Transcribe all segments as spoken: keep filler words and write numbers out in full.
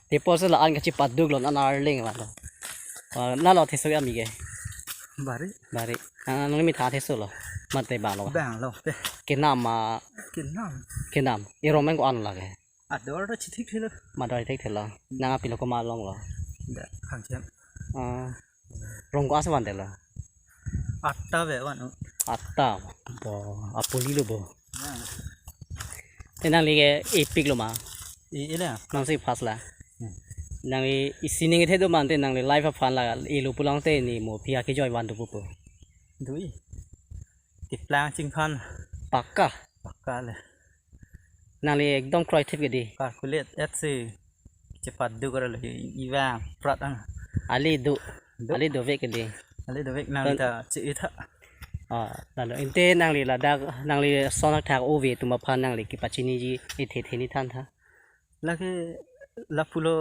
Tepo si la-an kachepaduk lo, an arling lo. Ah, nalo theso ke ami ke. Bari. Bari. Ah, nangli methang theso lo. Mate bang lo. Bang lo. Te. Kenam ma. Kenam. Kenam. Irong meng ko-an lake. Ador ta chithik thelo. Ador thik thelo. Nang apilo komat along lo. Da, Khangchem. Ah. Rong ko-an si van det lo. Atta ve van. Atta. Bo, apuli lo bo. Ya. Te nangli ke epik lo ma. E, e le. Nangsi first la. Hmm. Nangli isi ning the do mante nangli life aphan la elo pulang te ne mo aphi akejoi van do pupo. Dui. Tiplang chingphan. Pakka. Pakka le. Nangli ekdom kroithip ke dei. Calculate et si. Chepaduk ra lo ivang prat ang. Ali do. Do. Ali dovek ke dei. Ali dovek nang Ton- ta che itha. Ah, lalo. Ante nangli ladak, nangli ason athak ove atum aphan nangli kepachiniji ithe the ni than tha. Lake lapulo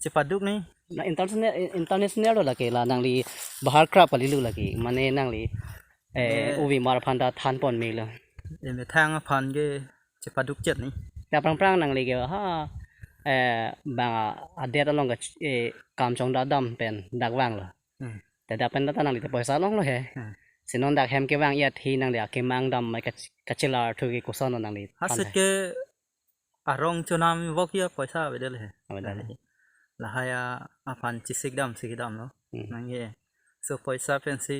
chepaduk ni. Na international, international lo lake la nangli bahar krap kali lo lake. Mane nangli, eh, Eh. Ove mar aphan ta than pon me lo. Emethang aphan ke chepaduk chet ni. Te aphrang phrang nangli ke ha, eh, bang adet along ke, eh, kam chongdam dam pen dak vang lo. Hmm. Te dak pen ta nangli te poisa long lo he. Hmm. Si non dak hem kevang iat hi nangli akemang dam mai kach-, kachelar thu ke koson lo nangli aphan Hasit he. Ke arong chonam vok ya poisa avedel he. Avedel he. Lahai aphan chesik dam sik dam lo. Hmm. Nang ye. So poisa pensi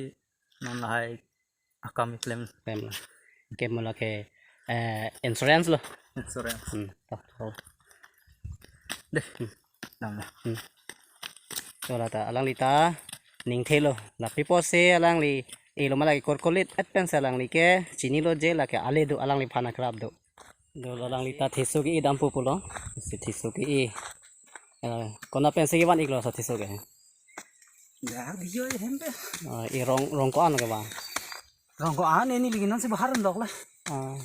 non lahai akam iklem. Klem lo. Ke mo lake, eh, insurance lo. Insurance. Hmm. To, to. Deh. Hmm. Dam lo. Hmm. To la ta alangli ta ning the lo. Lapu pusi alangli elo ma lake calculate et pensi alangli ke chinilo je lake ale do alangliphan akrap do. Do lo alangli ta theso ke-e dam pupo lo. Si theso ke-e. Eh, konat pensi kevan ik lo sa theso ke. Ya, bijo ya hem pe. Ah, irong, rong ko-an kevan. Rong ko-an ini lagi nang si bahar dok la. Ah.